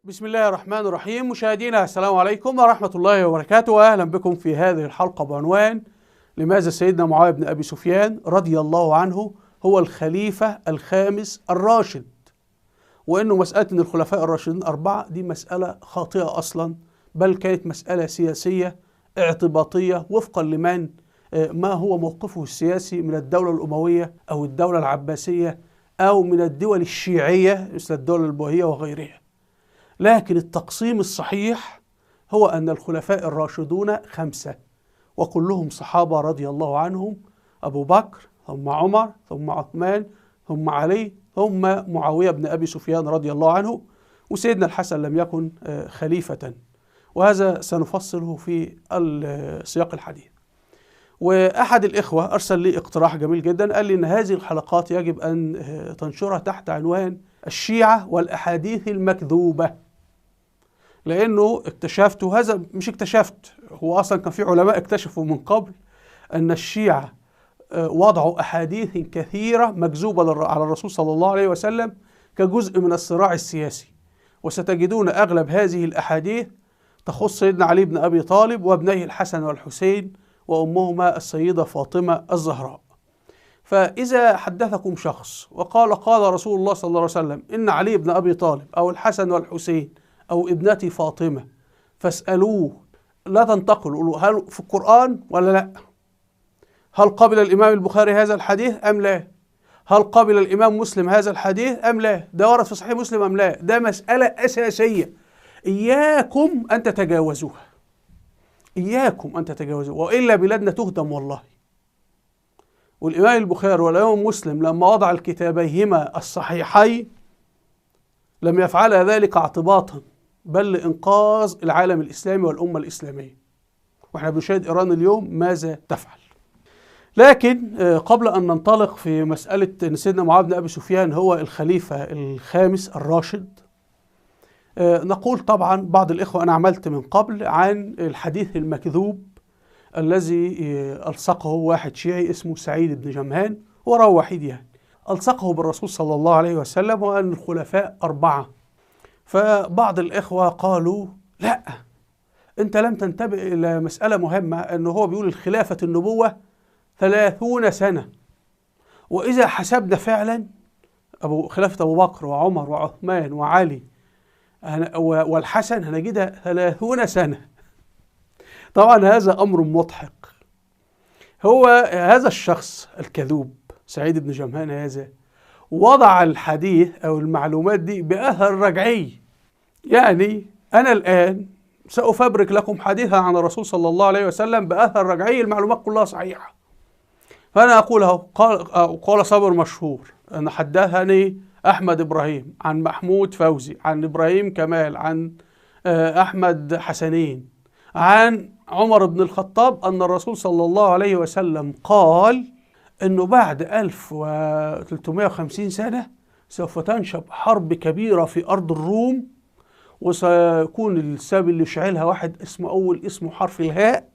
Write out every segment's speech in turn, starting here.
بسم الله الرحمن الرحيم. مشاهدينا السلام عليكم ورحمة الله وبركاته، وأهلا بكم في هذه الحلقة بعنوان لماذا سيدنا معاوية بن أبي سفيان رضي الله عنه هو الخليفة الخامس الراشد، وأنه مسألة أن الخلفاء الراشدين أربعة دي مسألة خاطئة أصلا، بل كانت مسألة سياسية اعتباطية وفقا لمن ما هو موقفه السياسي من الدولة الأموية أو الدولة العباسية أو من الدول الشيعية مثل الدولة البويهية وغيرها. لكن التقسيم الصحيح هو أن الخلفاء الراشدون خمسة، وكلهم صحابة رضي الله عنهم: أبو بكر، ثم عمر، ثم عثمان، ثم علي، ثم معاوية بن أبي سفيان رضي الله عنه، وسيدنا الحسن لم يكن خليفة، وهذا سنفصله في سياق الحديث. وأحد الإخوة أرسل لي اقتراح جميل جدا، قال لي إن هذه الحلقات يجب أن تنشرها تحت عنوان الشيعة والأحاديث المكذوبة، لأنه اكتشفت، وهذا مش اكتشفت، هو أصلا كان في علماء اكتشفوا من قبل أن الشيعة وضعوا أحاديث كثيرة مكذوبة على الرسول صلى الله عليه وسلم كجزء من الصراع السياسي، وستجدون أغلب هذه الأحاديث تخص سيدنا علي بن أبي طالب وابنيه الحسن والحسين وأمهما السيدة فاطمة الزهراء. فإذا حدثكم شخص وقال قال رسول الله صلى الله عليه وسلم إن علي بن أبي طالب أو الحسن والحسين أو ابنتي فاطمة، فاسألوه، لا تنتقلوا، قولوا هل في القرآن ولا لا؟ هل قبل الإمام البخاري هذا الحديث أم لا؟ هل قبل الإمام مسلم هذا الحديث أم لا؟ ده ورد في صحيح مسلم أم لا؟ ده مسألة أساسية، إياكم أن تتجاوزوها، إياكم أن تتجاوزوها، وإلا بلادنا تهدم والله. والإمام البخاري والإمام مسلم لما وضع الكتابيهما الصحيحين لم يفعل ذلك اعتباطا، بل لإنقاذ العالم الإسلامي والأمة الإسلامية. وإحنا بنشاهد إيران اليوم ماذا تفعل. لكن قبل أن ننطلق في مسألة أن سيدنا معاوية بن أبي سفيان هو الخليفة الخامس الراشد، نقول طبعا بعض الإخوة أنا عملت من قبل عن الحديث المكذوب الذي ألصقه واحد شيعي اسمه سعيد بن جمهان، وراه وحيد يعني، ألصقه بالرسول صلى الله عليه وسلم وأن الخلفاء أربعة. فبعض الإخوة قالوا لا، أنت لم تنتبه إلى مسألة مهمة، أنه هو بيقول الخلافة النبوة 30 سنة، وإذا حسبنا فعلا خلافة أبو بكر وعمر وعثمان وعلي والحسن هنجدها 30 سنة. طبعا هذا أمر مضحك. هو هذا الشخص الكذوب سعيد بن جمهان هذا وضع الحديث أو المعلومات دي بأثر رجعي، يعني أنا الآن سأفبرك لكم حديثا عن الرسول صلى الله عليه وسلم بأثر رجعي، المعلومات كلها صحيحة. فأنا أقول أهو، قال صبر مشهور أن حدثني أحمد إبراهيم عن محمود فوزي عن إبراهيم كمال عن أحمد حسنين عن عمر بن الخطاب أن الرسول صلى الله عليه وسلم قال أنه بعد 1350 سنة سوف تنشب حرب كبيرة في أرض الروم، وسيكون السبب اللي يشعلها واحد اسمه أول اسمه حرف الهاء،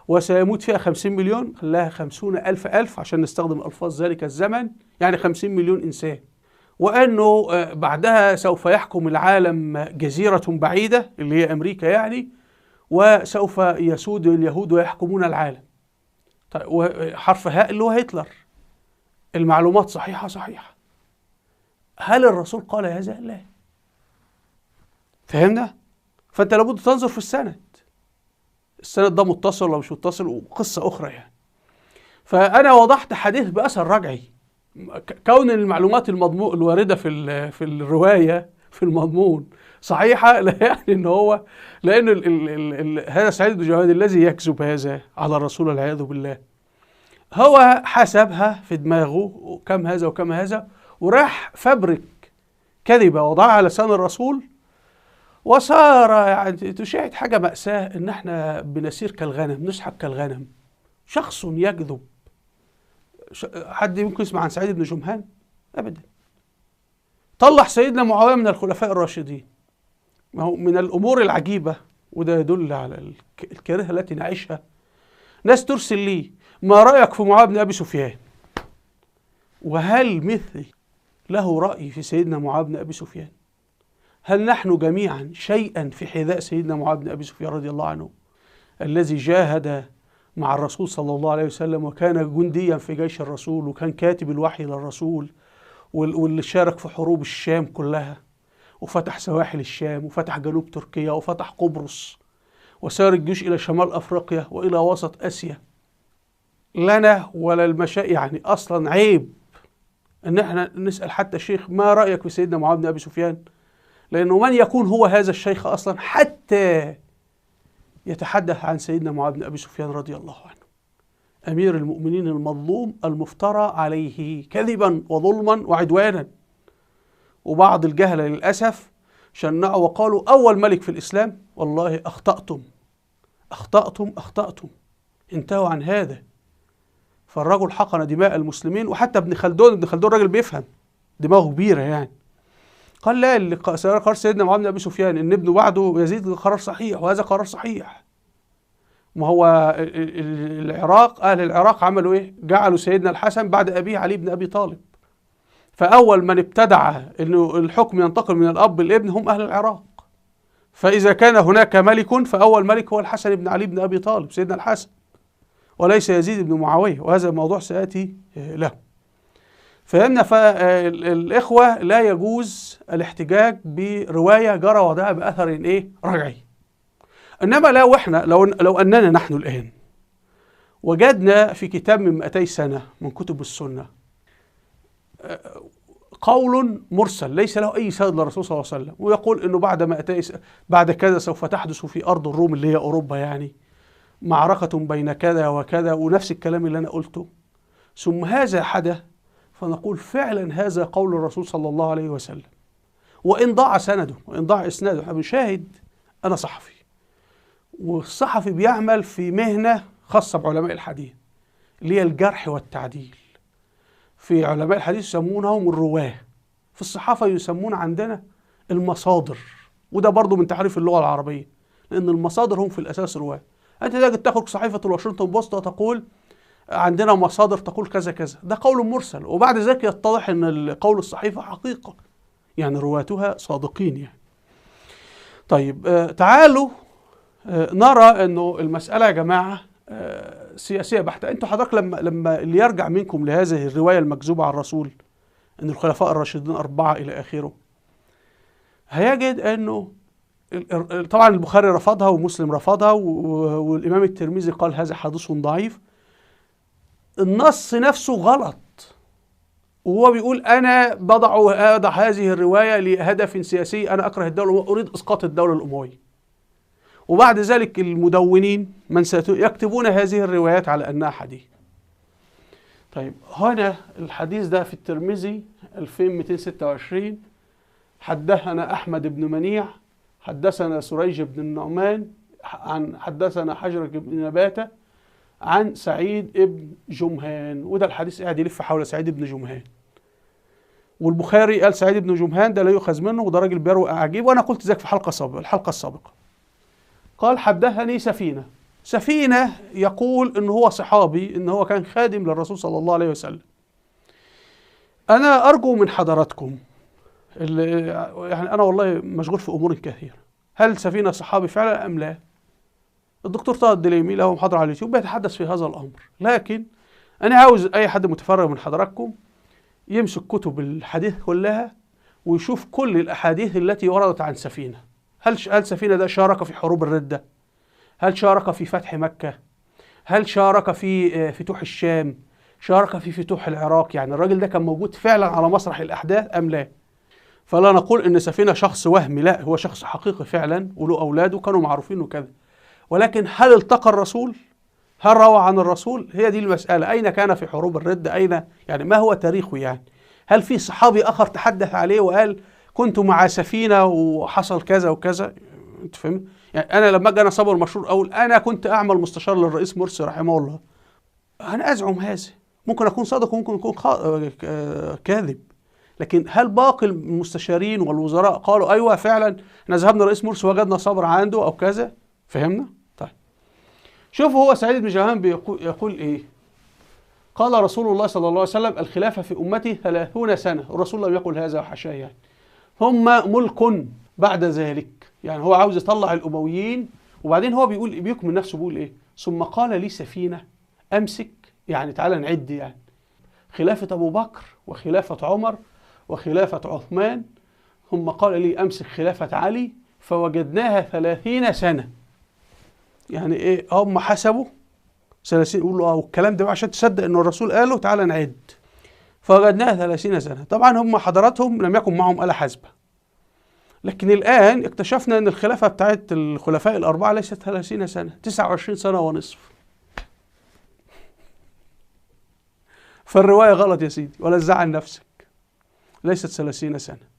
وسيموت فيها 50 مليون، خلاها 50 ألف ألف عشان نستخدم ألفاظ ذلك الزمن، يعني 50 مليون إنسان، وأنه بعدها سوف يحكم العالم جزيرة بعيدة اللي هي أمريكا يعني، وسوف يسود اليهود ويحكمون العالم. طيب وحرف هاء اللي هو هتلر. المعلومات صحيحة صحيحة. هل الرسول قال هذا؟ لا. فهمنا؟ فأنت لابد تنظر في السند، السند ده متصل ولا مش متصل، وقصة أخرى يعني. فأنا وضحت حديث بأثر رجعي، كون المعلومات المضمون الواردة في الرواية في المضمون صحيحة لا يعني ان هو، لأن هذا سعيد بن جمهان الذي يكذب هذا على الرسول والعياذ بالله، هو حسبها في دماغه كم هذا وكم هذا، وراح فبرك كذبة وضعها على لسان الرسول، وصار يعني تشاهد حاجة مأساة ان احنا بنسير كالغنم، نسحب كالغنم. شخص يكذب، حد ممكن يسمع عن سعيد بن جمهان؟ أبدا. طلع سيدنا معاوية من الخلفاء الراشدين. ما هو من الأمور العجيبة، وده يدل على الكارثة التي نعيشها، ناس ترسل لي ما رأيك في معاوية بن أبي سفيان، وهل مثلي له رأي في سيدنا معاوية بن أبي سفيان؟ هل نحن جميعا شيئا في حذاء سيدنا معاوية بن أبي سفيان رضي الله عنه، الذي جاهد مع الرسول صلى الله عليه وسلم وكان جنديا في جيش الرسول وكان كاتب الوحي للرسول، واللي شارك في حروب الشام كلها وفتح سواحل الشام وفتح جنوب تركيا وفتح قبرص وسار الجيوش إلى شمال أفريقيا وإلى وسط آسيا؟ لنا ولا المشاء يعني أصلا عيب أن احنا نسأل حتى الشيخ ما رأيك في سيدنا معاوية بن أبي سفيان، لأنه من يكون هو هذا الشيخ أصلا حتى يتحدث عن سيدنا معاوية بن أبي سفيان رضي الله عنه، أمير المؤمنين المظلوم المفترى عليه كذبا وظلما وعدوانا. وبعض الجهلة للأسف شنعوا وقالوا أول ملك في الإسلام. والله أخطأتم أخطأتم أخطأتم، انتهوا عن هذا. فالرجل حقن دماء المسلمين. وحتى ابن خلدون، ابن خلدون راجل بيفهم، دماغه كبيرة يعني، قال لا، اللي قرار سيدنا معاوية بن أبي سفيان إن ابنه بعده يزيد قرار صحيح، وهذا قرار صحيح. ما هو العراق، أهل العراق عملوا إيه؟ جعلوا سيدنا الحسن بعد أبيه علي بن أبي طالب. فأول من ابتدع إنه الحكم ينتقل من الأب للابن هم أهل العراق. فإذا كان هناك ملك فأول ملك هو الحسن بن علي بن أبي طالب، سيدنا الحسن، وليس يزيد بن معاوية، وهذا الموضوع سيأتي له. فهمنا؟ فالإخوة لا يجوز الاحتجاج برواية جرى وضعها بأثر إيه؟ رجعي. إنما لو إحنا لو أننا نحن الآن وجدنا في كتاب من 200 سنة من كتب السنة قول مرسل ليس له أي سند للرسول صلى الله عليه وسلم، ويقول إنه بعد 200 بعد كذا سوف تحدث في أرض الروم اللي هي أوروبا يعني معركة بين كذا وكذا، ونفس الكلام اللي أنا قلته، ثم هذا حدث، فنقول فعلا هذا قول الرسول صلى الله عليه وسلم، وإن ضاع سنده وإن ضاع إسناده. احنا بنشاهد، أنا صحفي، والصحفي بيعمل في مهنة خاصة بعلماء الحديث اللي هي الجرح والتعديل. في علماء الحديث يسمونهم الرواة، في الصحافة يسمون عندنا المصادر، وده برضو من تعريف اللغة العربية، لأن المصادر هم في الأساس رواة. أنت تجد تخرج صحيفة الواشنطن بوست وتقول عندنا مصادر تقول كذا كذا، ده قول مرسل، وبعد ذلك يتضح أن قول الصحيفة حقيقة، يعني رواتها صادقين يعني. طيب تعالوا نرى أنه المسألة يا جماعة سياسية بحتة. أنتوا حضرتك لما اللي يرجع منكم لهذه الرواية المكذوبة عن الرسول أن الخلفاء الراشدين 4 إلى آخره، هيجد أنه طبعا البخاري رفضها ومسلم رفضها والإمام الترمذي قال هذا حديث ضعيف. النص نفسه غلط، وهو بيقول أنا أضع هذه الرواية لهدف سياسي، أنا أكره الدولة وأريد إسقاط الدولة الأموية. وبعد ذلك المدونين من يكتبون هذه الروايات على أنها حديث. طيب هنا الحديث ده في الترمذي 2226، حدثنا أحمد بن منيع، حدثنا سريج بن النعمان، عن حدثنا حجر بن نباتة عن سعيد بن جمهان. وده الحديث قاعد يلف حول سعيد بن جمهان. والبخاري قال سعيد بن جمهان ده لا يؤخذ منه، وده راجل بيروي أعاجيب، وأنا قلت ذلك في الحلقة السابقة. قال حدثني سفينة. سفينة يقول إن هو صحابي، إن هو كان خادم للرسول صلى الله عليه وسلم. أنا أرجو من حضراتكم اللي يعني أنا والله مشغول في أمور كثيرة، هل سفينة صحابي فعلا أم لا؟ الدكتور طه الدليمي له محاضرة على اليوتيوب بيتحدث في هذا الأمر، لكن أنا عاوز أي حد متفرغ من حضراتكم يمسك كتب الحديث كلها ويشوف كل الأحاديث التي وردت عن سفينة. هل سفينة ده شارك في حروب الردة؟ هل شارك في فتح مكة؟ هل شارك في فتوح الشام؟ شارك في فتوح العراق؟ يعني الراجل ده كان موجود فعلا على مسرح الأحداث أم لا؟ فلا نقول إن سفينة شخص وهمي، لا، هو شخص حقيقي فعلا وله أولاد وكانوا معروفين وكذا، ولكن هل التقى الرسول؟ هل روى عن الرسول؟ هي دي المسألة. أين كان في حروب الردة؟ أين يعني ما هو تاريخه يعني؟ هل في صحابي آخر تحدث عليه وقال كنت مع سفينة وحصل كذا وكذا؟ أنت فاهم؟ يعني أنا لما أجي أنا صابر المشهور أقول أنا كنت أعمل مستشار للرئيس مرسي رحمه الله، أنا أزعم هذا، ممكن أكون صادق وممكن أكون كاذب، لكن هل باقي المستشارين والوزراء قالوا أيوه فعلا احنا ذهبنا الرئيس مرسي وجدنا صبر عنده أو كذا؟ فهمنا؟ طيب شوفوا هو سعيد بن جهان يقول إيه؟ قال رسول الله صلى الله عليه وسلم الخلافة في أمتي 30 سنة، الرسول لم يقل هذا وحاشاه يعني. ثم ملك بعد ذلك. يعني هو عاوز يطلع الأمويين. وبعدين هو بيقول، بيكمل نفسه بيقول إيه؟ ثم قال لي سفينة أمسك، يعني تعالى نعد، يعني خلافة أبو بكر وخلافة عمر وخلافة عثمان، ثم قال لي أمسك خلافة علي فوجدناها 30 سنة. يعني إيه؟ هم حسبوا 30، يقولوا والكلام ده عشان تصدق إنه الرسول قاله تعالى نعد، فوجدناها 30 سنة. طبعا هم حضراتهم لم يكن معهم آلة حاسبة، لكن الآن اكتشفنا أن الخلافة بتاعت الخلفاء الأربعة ليست 30 سنة، 29 سنة ونصف. فالرواية غلط يا سيدي، ولا تزعل نفسك، ليست 30 سنة،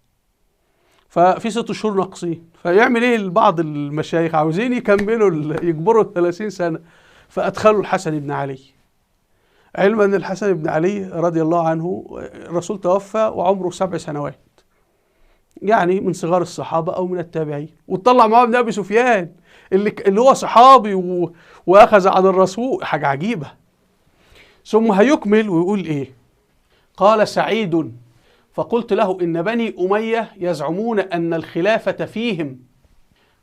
ففي 6 شهور ناقصين. فيعمل ايه بعض المشايخ؟ عاوزين يكملوا يجبروا 30 سنة، فأدخلوا الحسن بن علي، علما أن الحسن بن علي رضي الله عنه الرسول توفى وعمره 7 سنوات، يعني من صغار الصحابة أو من التابعين. وطلع معاه ابن أبي سفيان اللي هو صحابي وأخذ عن الرسول، حاجة عجيبة. ثم هيكمل ويقول إيه؟ قال سعيد فقلت له إن بني أمية يزعمون أن الخلافة فيهم.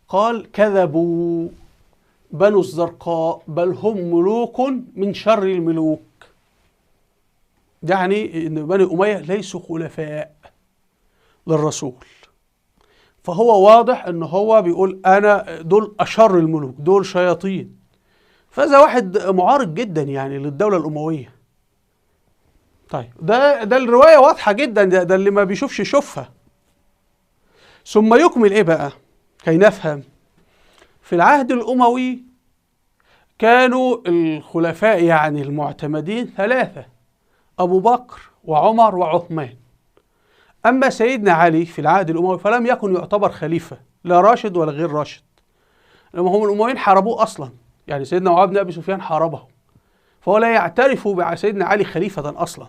قال كذبوا بنو الزرقاء بل هم ملوك من شر الملوك. يعني إن بني أمية ليسوا خلفاء للرسول، فهو واضح إن هو بيقول أنا دول أشر الملوك، دول شياطين. فهذا واحد معارض جدا يعني للدولة الأموية. طيب ده الرواية واضحة جدا، ده اللي ما بيشوفش يشوفها. ثم يكمل إيه بقى كي نفهم؟ في العهد الأموي كانوا الخلفاء يعني المعتمدين 3، أبو بكر وعمر وعثمان. أما سيدنا علي في العهد الأموي فلم يكن يعتبر خليفة، لا راشد ولا غير راشد، لما هم الأمويين حاربوه أصلا، يعني سيدنا معاوية بن أبي سفيان حاربه، فهو لا يعترف بسيدنا علي خليفة أصلا،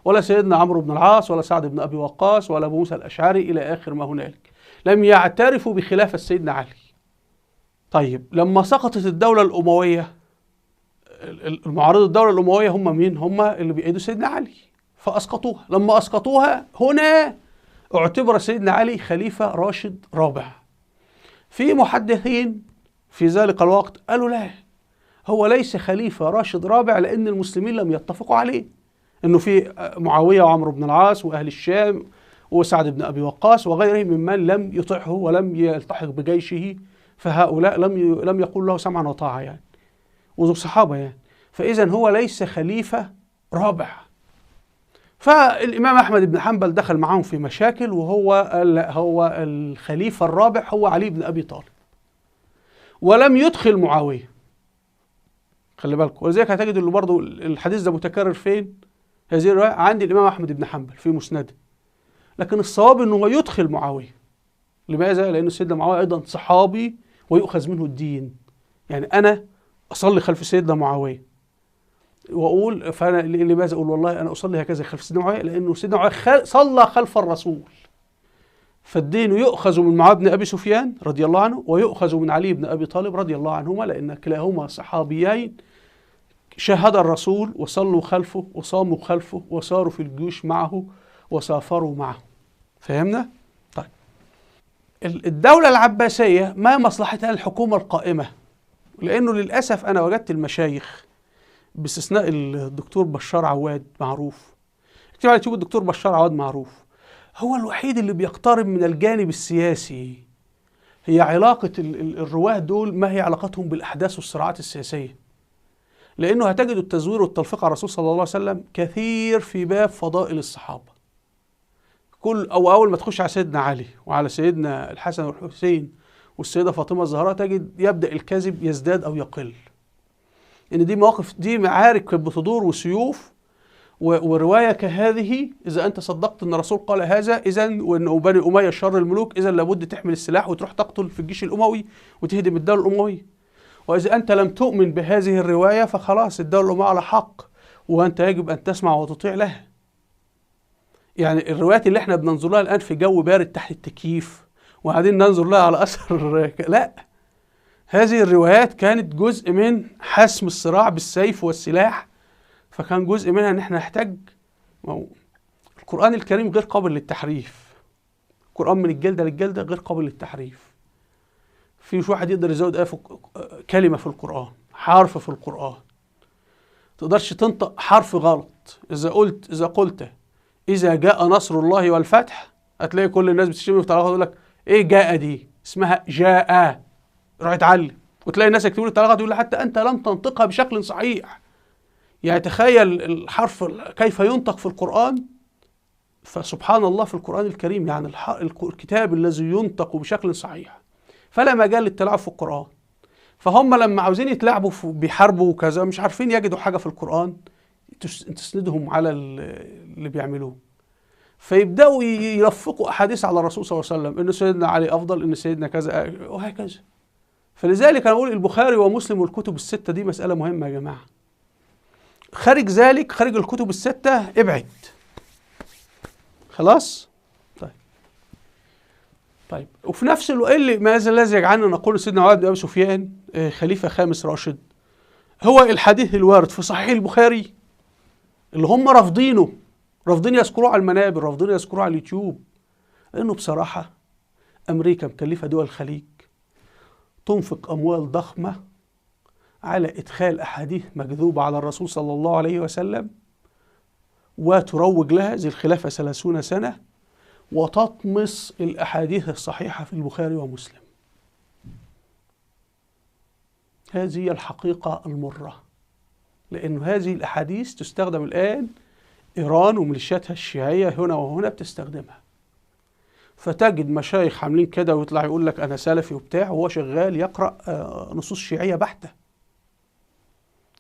ولا سيدنا عمرو بن العاص ولا سعد بن أبي وقاص ولا أبو موسى الأشعري إلى آخر ما هنالك، لم يعترفوا بخلافة سيدنا علي. طيب لما سقطت الدولة الأموية، المعارضة الدولة الأموية هم مين؟ هم اللي بيأيدوا سيدنا علي، فأسقطوها. لما أسقطوها هنا اعتبر سيدنا علي خليفة راشد رابع. في محدثين في ذلك الوقت قالوا لا، هو ليس خليفة راشد رابع لأن المسلمين لم يتفقوا عليه، إنه في معاوية وعمرو بن العاص وأهل الشام وسعد بن أبي وقاص وغيرهم ممن لم يطعه ولم يلتحق بجيشه، فهؤلاء لم يقول له سمعا وطاعة يعني، وذو صحابة يعني، فإذا هو ليس خليفة رابع. فالإمام أحمد بن حنبل دخل معهم في مشاكل، وهو قال لا، هو الخليفة الرابع هو علي بن أبي طالب، ولم يدخل معاوية. خلي بالكم، ولذلك هتجد انه برضه الحديث ده متكرر فين؟ هذه الرواية عند الإمام أحمد بن حنبل في مسنده. لكن الصواب انه هو يدخل معاوية. لماذا؟ لأن سيدنا معاوية أيضا صحابي ويؤخذ منه الدين. يعني أنا أصلي خلف سيدنا معاوية وأقول، فأنا لماذا أقول والله أنا أصلي هكذا خلف سيدنا معاوية؟ لأنه سيدنا معاوية صلى خلف الرسول. فالدين يؤخذ من معاوية بن أبي سفيان رضي الله عنه، ويؤخذ من علي بن أبي طالب رضي الله عنهما، لأن كلاهما صحابيين شاهد الرسول وصلوا خلفه وصاموا خلفه وساروا في الجيوش معه وسافروا معه. فهمنا؟ طيب الدولة العباسية ما مصلحتها الحكومة القائمة؟ لأنه للأسف أنا وجدت المشايخ باستثناء الدكتور بشار عواد معروف، اكتب على يوتيوب الدكتور بشار عواد معروف، هو الوحيد اللي بيقترب من الجانب السياسي. هي علاقة الرواه دول ما هي علاقتهم بالأحداث والصراعات السياسية؟ لأنه هتجد التزوير والتلفيق على الرسول صلى الله عليه وسلم كثير في باب فضائل الصحابة. كل أو أول ما تخش على سيدنا علي وعلى سيدنا الحسن والحسين والسيدة فاطمة الزهراء تجد يبدأ الكذب يزداد أو يقل. إن دي مواقف، دي معارك كانت بتدور وسيوف ورواية كهذه، إذا أنت صدقت أن الرسول قال هذا إذا، وأن بني أمية شر الملوك، إذا لابد تحمل السلاح وتروح تقتل في الجيش الأموي وتهدم الدولة الأموية. وإذا أنت لم تؤمن بهذه الرواية فخلاص الدولة الأموية على حق، وأنت يجب أن تسمع وتطيع لها. يعني الروايات اللي احنا بننظر لها الآن في جو بارد تحت التكييف وبعدين ننظر لها على أثر، لا، هذه الروايات كانت جزء من حسم الصراع بالسيف والسلاح، فكان جزء منها ان احنا نحتاج. القرآن الكريم غير قابل للتحريف، القرآن من الجلدة للجلدة غير قابل للتحريف. فيش واحد يقدر يزود آية في كلمة في القرآن، حرف في القرآن. تقدرش تنطق حرف غلط. إذا قلت إذا جاء نصر الله والفتح، هتلاقي كل الناس بتشتمني في تعليقات يقول لك إيه جاء دي؟ اسمها جاء. روح اتعلم. وتلاقي الناس يكتبوا لي التعليقات يقول حتى أنت لم تنطقها بشكل صحيح. يعني تخيل الحرف كيف ينطق في القرآن. فسبحان الله في القرآن الكريم، يعني الكتاب الذي ينطق بشكل صحيح، فلا مجال للتلاعب في القرآن. فهم لما عاوزين يتلاعبوا بيحاربوا وكذا، مش عارفين يجدوا حاجة في القرآن تسندهم على اللي بيعملوه، فيبدأوا يلفقوا أحاديث على الرسول صلى الله عليه وسلم، إن سيدنا علي أفضل، إن سيدنا كذا، وهكذا. فلذلك أنا أقول البخاري ومسلم والكتب الستة دي مسألة مهمة يا جماعة. خارج ذلك، خارج الكتب الستة، ابعد. خلاص؟ طيب وفي نفس الوقت اللي ماذا الذي يجعلنا نقول سيدنا معاوية بن أبي سفيان خليفة خامس راشد؟ هو الحديث الوارد في صحيح البخاري اللي هم رافضينه، رافضين يذكروه على المنابر، رافضين يذكروه على اليوتيوب، لأنه بصراحة أمريكا مكلفة دول الخليج تنفق أموال ضخمة على إدخال أحاديث مكذوبة على الرسول صلى الله عليه وسلم وتروج لها زي الخلافة 30 سنة، وتطمس الأحاديث الصحيحة في البخاري ومسلم. هذه هي الحقيقة المرة، لأن هذه الأحاديث تستخدم الآن، إيران وميليشياتها الشيعية هنا وهنا بتستخدمها. فتجد مشايخ عاملين كده ويطلع يقول لك أنا سلفي وبتاع، وهو شغال يقرأ نصوص شيعية بحتة،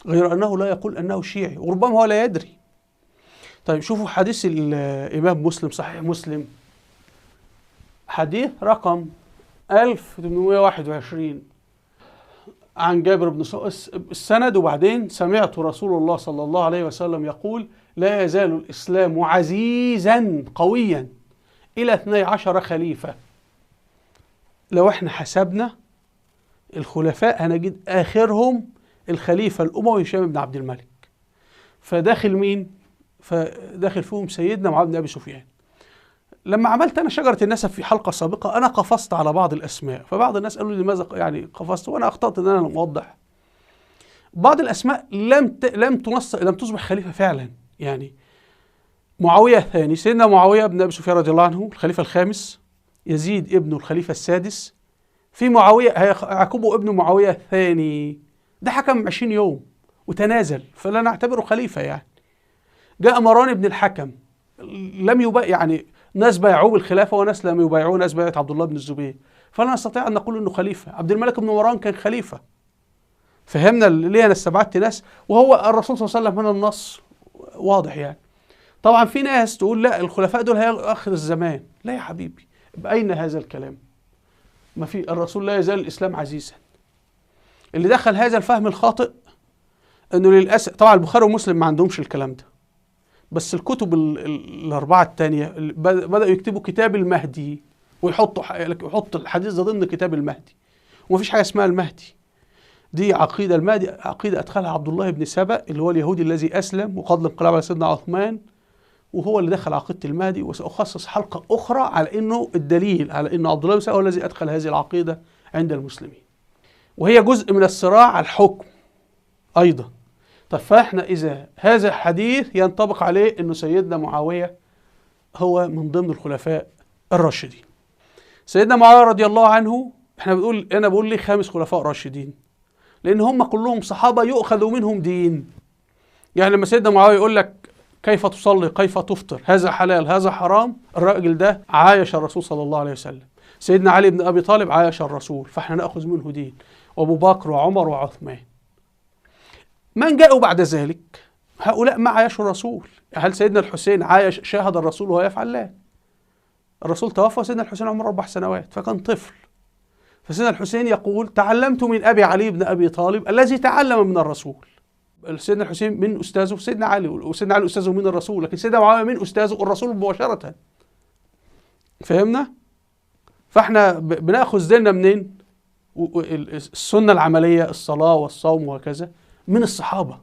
غير أنه لا يقول أنه شيعي، وربما هو لا يدري. طيب شوفوا حديث الإمام مسلم، صحيح مسلم، حديث رقم 1821 عن جابر بن السند، وبعدين سمعت رسول الله صلى الله عليه وسلم يقول: لا يزال الإسلام عزيزا قويا إلى 12 خليفة. لو احنا حسبنا الخلفاء هنجد آخرهم الخليفة الأموي هشام بن عبد الملك، فداخل مين؟ فداخل فيهم سيدنا معاوية بن أبي سفيان. لما عملت أنا شجرة النسب في حلقة سابقة أنا قفزت على بعض الأسماء، فبعض الناس قالوا لي لماذا يعني قفزت، وأنا أخطأت إن أنا لم أوضح. بعض الأسماء لم تنص، لم تصبح خليفة فعلا. يعني معاوية الثاني، سيدنا معاوية بن أبي سفيان رضي الله عنه الخليفة الخامس، يزيد ابنه الخليفة السادس، في معاوية يعقوب ابن معاوية الثاني، ده حكم 20 يوم وتنازل، فلا نعتبره خليفة. يعني جاء مروان بن الحكم، لم يبايع، يعني ناس بايعوه بالخلافة وناس لم يبايعوه، ناس بايعت عبد الله بن الزبير، فلا نستطيع أن نقول إنه خليفة. عبد الملك بن مروان كان خليفة. فهمنا ليه أنا استبعدت ناس، وهو الرسول صلى الله عليه وسلم هنا النص واضح. يعني طبعا في ناس تقول لا الخلفاء دول هي آخر الزمان. لا يا حبيبي، بأين هذا الكلام؟ ما في، الرسول لا يزال الإسلام عزيزا. اللي دخل هذا الفهم الخاطئ إنه للأسف طبعا البخاري ومسلم ما عندهمش الكلام ده، بس الكتب الأربعة التانية بدأوا يكتبوا كتاب المهدي ويحطوا يحط الحديث ده ضمن كتاب المهدي، ومفيش حاجة اسمها المهدي. دي عقيدة المهدي، عقيدة أدخلها عبد الله بن سبأ اللي هو اليهودي الذي أسلم وقاد الانقلاب على سيدنا عثمان، وهو اللي دخل عقيدة المهدي. وسأخصص حلقة أخرى على إنه الدليل على إنه عبد الله بن سبأ هو الذي أدخل هذه العقيدة عند المسلمين، وهي جزء من الصراع على الحكم أيضا. طب فإحنا إذا هذا الحديث ينطبق عليه إنه سيدنا معاوية هو من ضمن الخلفاء الراشدين. سيدنا معاوية رضي الله عنه، إحنا بنقول، أنا بقول ليه خامس خلفاء راشدين؟ لأن هم كلهم صحابة يؤخذ منهم دين. يعني لما سيدنا معاوية يقول لك كيف تصلي، كيف تفطر، هذا حلال هذا حرام، الراجل ده عايش الرسول صلى الله عليه وسلم. سيدنا علي بن أبي طالب عايش الرسول، فإحنا نأخذ منه دين، وأبو بكر وعمر وعثمان. من جاءوا بعد ذلك هؤلاء ما عايشوا الرسول. هل سيدنا الحسين عايش شاهد الرسول وهو يفعل؟ لا، الرسول توفى وسيدنا الحسين عمره 4 سنوات فكان طفل. فسيدنا الحسين يقول تعلمت من أبي علي بن أبي طالب الذي تعلم من الرسول. سيدنا الحسين من أستاذه سيدنا علي، وسيدنا علي أستاذه من الرسول، لكن سيدنا معاوية من أستاذه الرسول مباشرة. فهمنا؟ فاحنا بناخذ ديننا منين؟ السنة العملية، الصلاة والصوم وهكذا، من الصحابة.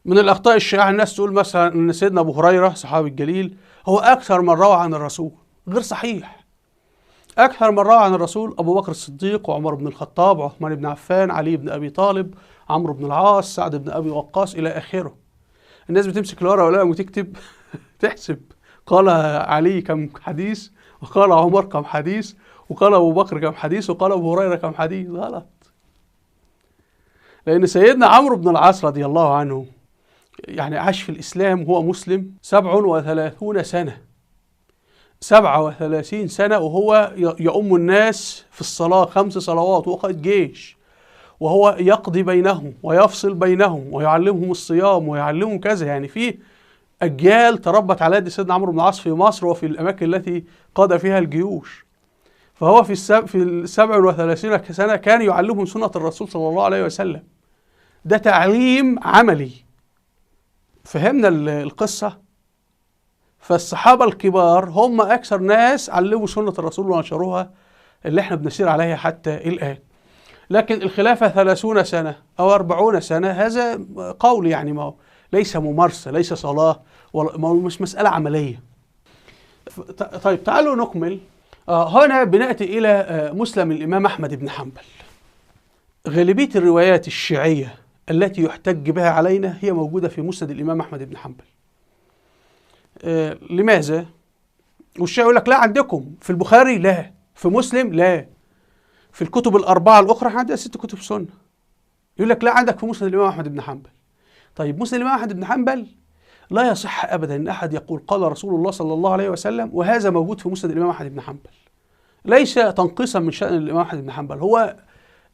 من الأخطاء الشائعة الناس تقول مثلا أن سيدنا أبو هريرة صحابي الجليل هو أكثر من روى عن الرسول، غير صحيح. أكثر من روى عن الرسول أبو بكر الصديق وعمر بن الخطاب وعثمان بن عفان، علي بن أبي طالب، عمرو بن العاص، سعد بن أبي وقاص، إلى آخره. الناس بتمسك الورقة والقلم وتكتب تحسب، قال علي كم حديث، وقال عمر كم حديث، وقال أبو بكر كم حديث، وقال أبو هريرة كم حديث. غلط. لأن سيدنا عمرو بن العاص رضي الله عنه يعني عاش في الإسلام وهو مسلم 37 سنة، 37 سنة وهو يؤم الناس في الصلاة 5 صلوات، وقائد جيش، وهو يقضي بينهم ويفصل بينهم ويعلمهم الصيام ويعلمهم كذا. يعني في أجيال تربت على يد سيدنا عمرو بن العاص في مصر وفي الأماكن التي قاد فيها الجيوش. فهو في 37 سنة كان يعلمهم سنة الرسول صلى الله عليه وسلم. ده تعليم عملي. فهمنا القصة؟ فالصحابة الكبار هم أكثر ناس علموا سنة الرسول ونشروها، اللي احنا بنسير عليها حتى الآن. لكن الخلافة 30 سنة أو 40 سنة، هذا قول يعني، ما هو ليس ممارسة، ليس صلاة، مش مسألة عملية. طيب تعالوا نكمل. هنا بنأتي إلى مسلم الإمام أحمد بن حنبل. غالبية الروايات الشيعية التي يحتج بها علينا هي موجودة في مسند الإمام أحمد بن حنبل. لماذا؟ والشيعي يقول لك لا، عندكم في البخاري لا، في مسلم لا، في الكتب الأربعة الأخرى احنا عندنا 6 كتب سنة، يقول لك لا عندك في مسند الإمام أحمد بن حنبل. طيب مسند الإمام أحمد بن حنبل لا يصح أبدا أن أحد يقول قال رسول الله صلى الله عليه وسلم وهذا موجود في مسند الإمام أحمد بن حنبل. ليس تنقيصا من شأن الإمام أحمد بن حنبل، هو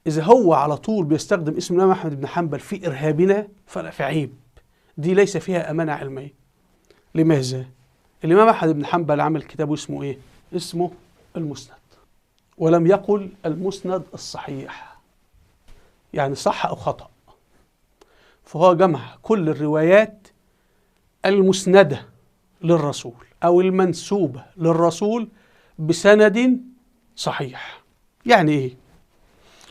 إذا هو على طول بيستخدم اسم الإمام أحمد بن حنبل في إرهابنا فلا، في عيب، دي ليس فيها أمانة علمية. لماذا؟ الإمام أحمد بن حنبل عمل كتابه اسمه إيه؟ اسمه المسند، ولم يقل المسند الصحيح، يعني صح أو خطأ. فهو جمع كل الروايات المسندة للرسول أو المنسوبة للرسول بسند صحيح. يعني إيه؟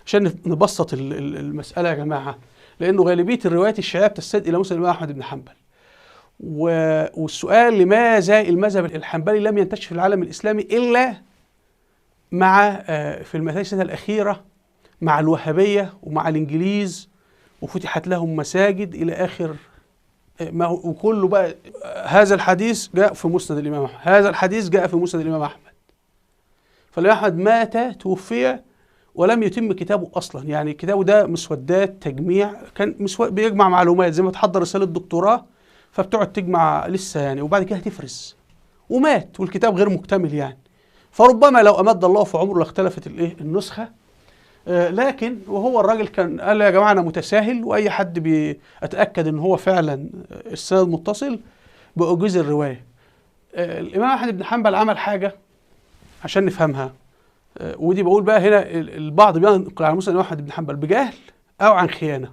عشان نبسط المسألة يا جماعة، لأنه غالبية الروايات الشيعية بتستند إلى مسند الإمام أحمد بن حنبل. والسؤال لماذا المذهب الحنبلي لم ينتشر في العالم الإسلامي إلا مع في 200 سنة الأخيرة مع الوهابية ومع الإنجليز، وفتحت لهم مساجد إلى آخر ما هو، وكله بقى هذا الحديث جاء في مسند الإمام أحمد، هذا الحديث جاء في مسند الإمام أحمد. فالإمام أحمد مات، توفي ولم يتم كتابه أصلا، يعني كتابه ده مسودات تجميع، كان بيجمع معلومات زي ما تحضر رسالة دكتوراه فبتقعد تجمع لسه يعني، وبعد كده هتفرز، ومات والكتاب غير مكتمل يعني. فربما لو أمد الله في عمره لاختلفت الايه النسخة. لكن وهو الراجل كان قال يا جماعة أنا متساهل، وأي حد بيتأكد إن هو فعلا السند متصل بأجوز الرواية. الإمام أحمد بن حنبل عمل حاجة عشان نفهمها، ودي بقول بقى هنا البعض بينقل على مسند الإمام أحمد بن حنبل بجهل أو عن خيانة،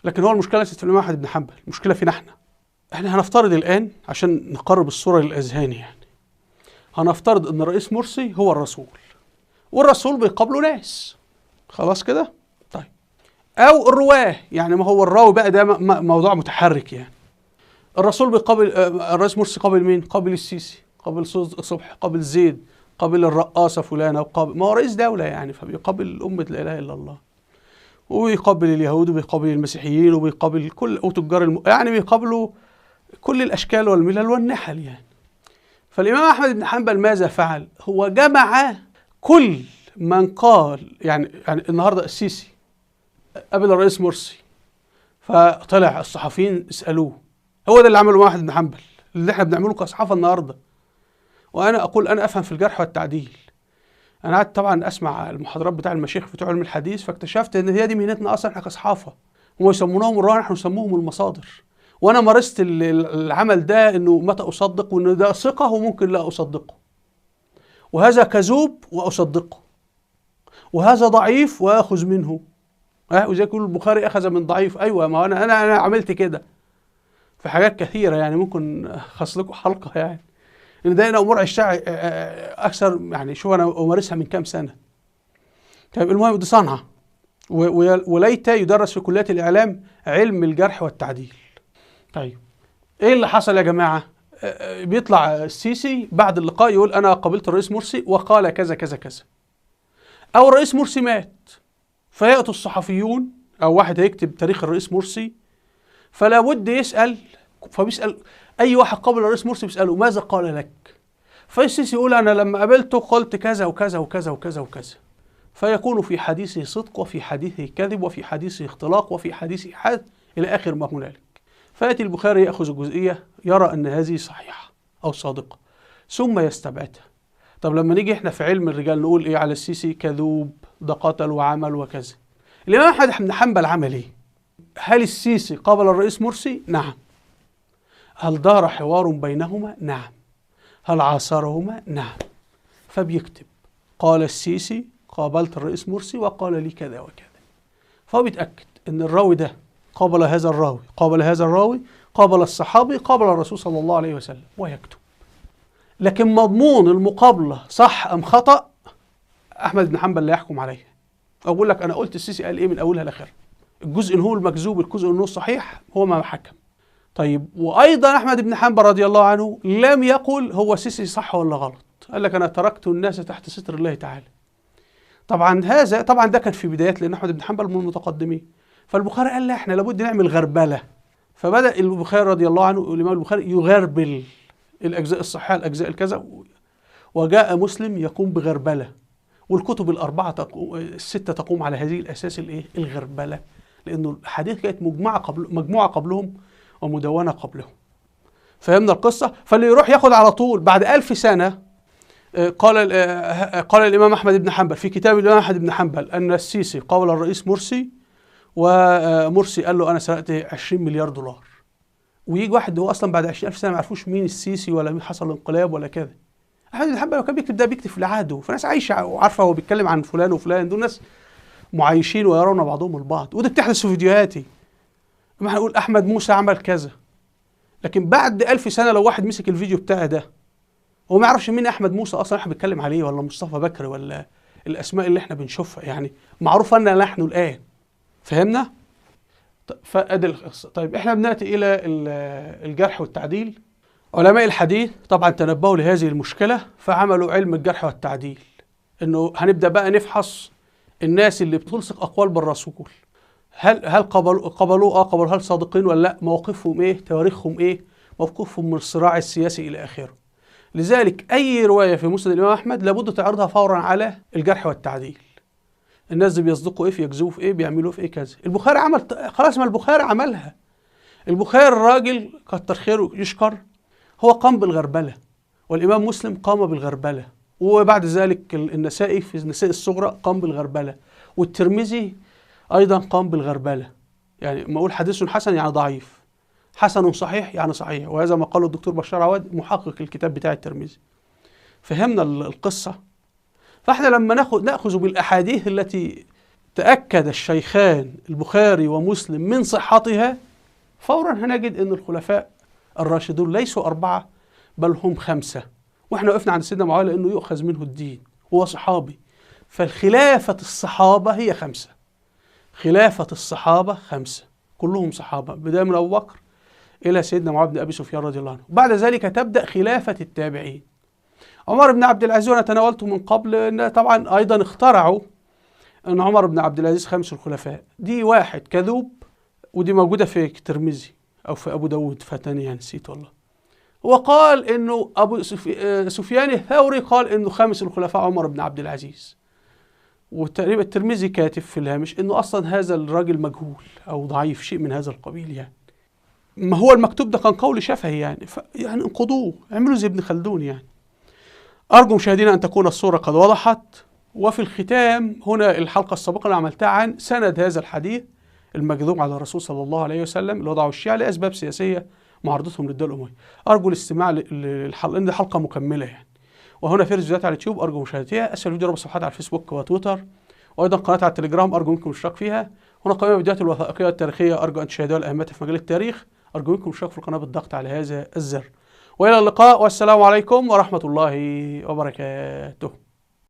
لكن هو المشكلة ليست في الإمام أحمد بن حنبل، المشكلة فينا احنا. احنا هنفترض الآن عشان نقرب الصورة للأذهان، يعني هنفترض إن الرئيس مرسي هو الرسول، والرسول بيقابله ناس، خلاص كده؟ طيب، أو الرواه، يعني ما هو الراوي بقى ده موضوع متحرك يعني. الرسول بيقابل الرئيس مرسي، قابل مين؟ قابل السيسي، قابل صبحي، قابل زيد، قابل الرقاصة فلانة، وقابل، ما هو رئيس دولة يعني، فبيقابل أمة لا إله إلا الله، وبيقابل اليهود وبيقابل المسيحيين وبيقابل كل وتجار يعني بيقابلوا كل الأشكال والملل والنحل يعني. فالإمام أحمد بن حنبل ماذا فعل؟ هو جمع كل من قال، يعني النهارده السيسي قابل الرئيس مرسي، فطلع الصحفيين اسألوه، هو ده اللي عمله أحمد بن حنبل اللي احنا بنعمله كصحافة النهارده. وأنا أقول أنا أفهم في الجرح والتعديل. أنا قعدت طبعا أسمع المحاضرات بتاع المشايخ بتوع علم الحديث، فاكتشفت إن هي دي مهنتنا أصلا احنا كصحافة. هم يسمونهم الرواة، نحن نسموهم المصادر. وأنا مارست العمل ده، إنه متى أصدق، وإن ده ثقة وممكن لا أصدقه، وهذا كذوب وأصدقه، وهذا ضعيف وآخذ منه. وزي يقول البخاري أخذ من ضعيف، أيوه ما أنا عملت كده في حاجات كثيرة يعني، ممكن أخص لكم حلقة يعني. إن ده أنا أمور عشتها أكثر يعني، شوف أنا أمارسها من كام سنة. طيب المهم دي صنعة، وليت يدرس في كليات الإعلام علم الجرح والتعديل. طيب إيه اللي حصل يا جماعة؟ بيطلع السيسي بعد اللقاء يقول أنا قابلت الرئيس مرسي وقال كذا كذا كذا، أو الرئيس مرسي مات، فيأتوا الصحفيون أو واحد هيكتب تاريخ الرئيس مرسي، فلا بد يسأل، فبيسأل أي واحد قابل الرئيس مرسي بيسأله ماذا قال لك؟ فالسيسي يقول أنا لما قابلته قلت كذا وكذا وكذا وكذا وكذا، فيكون في حديثه صدق وفي حديثه كذب وفي حديثه اختلاق وفي حديثه حد إلى آخر ما هنالك. فيأتي البخاري يأخذ الجزئية، يرى أن هذه صحيحة أو صادقة ثم يستبعدها. طب لما نيجي احنا في علم الرجال نقول ايه على السيسي؟ كذوب، ده قتل وعمل وكذا. الإمام أحمد بن حنبل عمل ايه؟ هل السيسي قابل الرئيس مرسي؟ نعم. هل دار حوار بينهما؟ نعم. هل عاصرهما؟ نعم. فبيكتب قال السيسي قابلت الرئيس مرسي وقال لي كذا وكذا. فهو بيتأكد ان الراوي ده قابل هذا الراوي، قابل هذا الراوي، قابل الصحابي، قابل الرسول صلى الله عليه وسلم، ويكتب. لكن مضمون المقابلة صح أم خطأ أحمد بن حنبل لا يحكم عليه. أقول لك أنا قلت السيسي قال إيه من أولها لآخرها، الجزء إن هو المكذوب، الجزء إن هو الصحيح، هو ما حكم. طيب وأيضا أحمد بن حنبل رضي الله عنه لم يقل هو السيسي صح ولا غلط، قال لك أنا تركت الناس تحت ستر الله تعالى. طبعا هذا طبعا ده كان في بدايات، لأن أحمد بن حنبل من المتقدمين. فالبخاري قال لا، احنا لابد نعمل غربلة. فبدأ البخاري رضي الله عنه الإمام البخاري يغربل الأجزاء الصحيحة، الأجزاء الكذا، وجاء مسلم يقوم بغربلة، والكتب الأربعة الستة تقوم على هذه الأساس الإيه؟ الغربلة، لأنه الحديث كانت مجموعة قبلهم ومدونة قبلهم. فهمنا القصة؟ فاللي يروح ياخد على طول بعد 1000 سنة. قال الإمام أحمد بن حنبل في كتاب الإمام أحمد بن حنبل أن السيسي قابل الرئيس مرسي، ومرسي قال له أنا سرقت 20 مليار دولار. ويجي واحد هو أصلا بعد 20,000 سنة ما عرفوش مين السيسي ولا مين حصل انقلاب ولا كذا. أحمد بن حنبل لو كان بيكتب ده بيكتب في لعاده، فناس عايشة وعارفة هو بيتكلم عن فلان وفلان، دول ناس معايشين ويرون بعضهم البعض، وده بتحدث في فيديوهاتي. ما هنقول أحمد موسى عمل كذا، لكن بعد 1000 سنة لو واحد مسك الفيديو بتاعي ده هو ما يعرفش مين أحمد موسى أصلا احنا بنتكلم عليه، ولا مصطفى بكر، ولا الأسماء اللي احنا بنشوفها، يعني معروف أننا نحن الآن. فهمنا؟ فادي القصة. طيب احنا بناتي الى الجرح والتعديل. علماء الحديث طبعا تنبهوا لهذه المشكلة، فعملوا علم الجرح والتعديل، انه هنبدا بقى نفحص الناس اللي بتلصق اقوال بالرسول، هل قبلوه؟ قبلوا، هل صادقين ولا لا؟ مواقفهم ايه؟ تواريخهم ايه؟ موقفهم من الصراع السياسي الى اخره. لذلك اي رواية في مسند الامام احمد لابد تعرضها فورا على الجرح والتعديل. الناس دي بيصدقوا ايه، في يكذبوا في ايه، بيعملوا في ايه كذا. البخاري عمل خلاص، ما البخاري عملها. البخاري الراجل كتر خيره يشكر، هو قام بالغربله، والامام مسلم قام بالغربله، وبعد ذلك النسائي في النسائي الصغرى قام بالغربله، والترمذي ايضا قام بالغربله. يعني ما اقول حديث حسن يعني ضعيف، حسن صحيح يعني صحيح، وهذا ما قاله الدكتور بشار عواد محقق الكتاب بتاع الترمذي. فهمنا القصة؟ فاحنا لما ناخذ بالاحاديث التي تاكد الشيخان البخاري ومسلم من صحتها، فورا هنجد ان الخلفاء الراشدون ليسوا 4 بل هم 5. واحنا وقفنا عند سيدنا معاوية لانه يؤخذ منه الدين، هو صحابي، فالخلافه الصحابة هي 5. خلافه الصحابة 5، كلهم صحابه، بداية من ابو بكر الى سيدنا معاوية بن ابي سفيان رضي الله عنه. بعد ذلك تبدا خلافه التابعين. عمر بن عبد العزيز، وانا تناولته من قبل، ان طبعا ايضا اخترعوا ان عمر بن عبد العزيز 5 الخلفاء، دي واحد كذوب، ودي موجودة في الترمذي او في ابو داود، فتاني نسيت والله. وقال انه ابو سفيان الثوري قال انه 5 الخلفاء عمر بن عبد العزيز، وتقريبا الترمذي كاتب في الهامش انه اصلا هذا الراجل مجهول او ضعيف، شيء من هذا القبيل يعني. ما هو المكتوب ده كان قول شفهي يعني، يعني انقضوه، اعملوا زي ابن خلدون يعني. أرجو مشاهدينا أن تكون الصورة قد وضحت. وفي الختام هنا الحلقة السابقة اللي عملتها عن سند هذا الحديث المكذوب على الرسول صلى الله عليه وسلم اللي وضعه الشيعة لأسباب سياسية معارضتهم للدولة الأموية. أرجو الاستماع للحلقة لأن حلقة مكملة يعني. وهنا فهرس فيديوهات على اليوتيوب أرجو مشاهدتها، أسفل الفيديو رابط صفحات على الفيسبوك وتويتر، وأيضا قناة على التليجرام أرجو منكم الاشتراك فيها. هنا قائمة الفيديوهات الوثائقية والتاريخية أرجو أن تشاهدوها لأهميتها في مجال التاريخ، أرجو منكم الاشتراك في القناة بالضغط على هذا الزر. وإلى اللقاء، والسلام عليكم ورحمة الله وبركاته.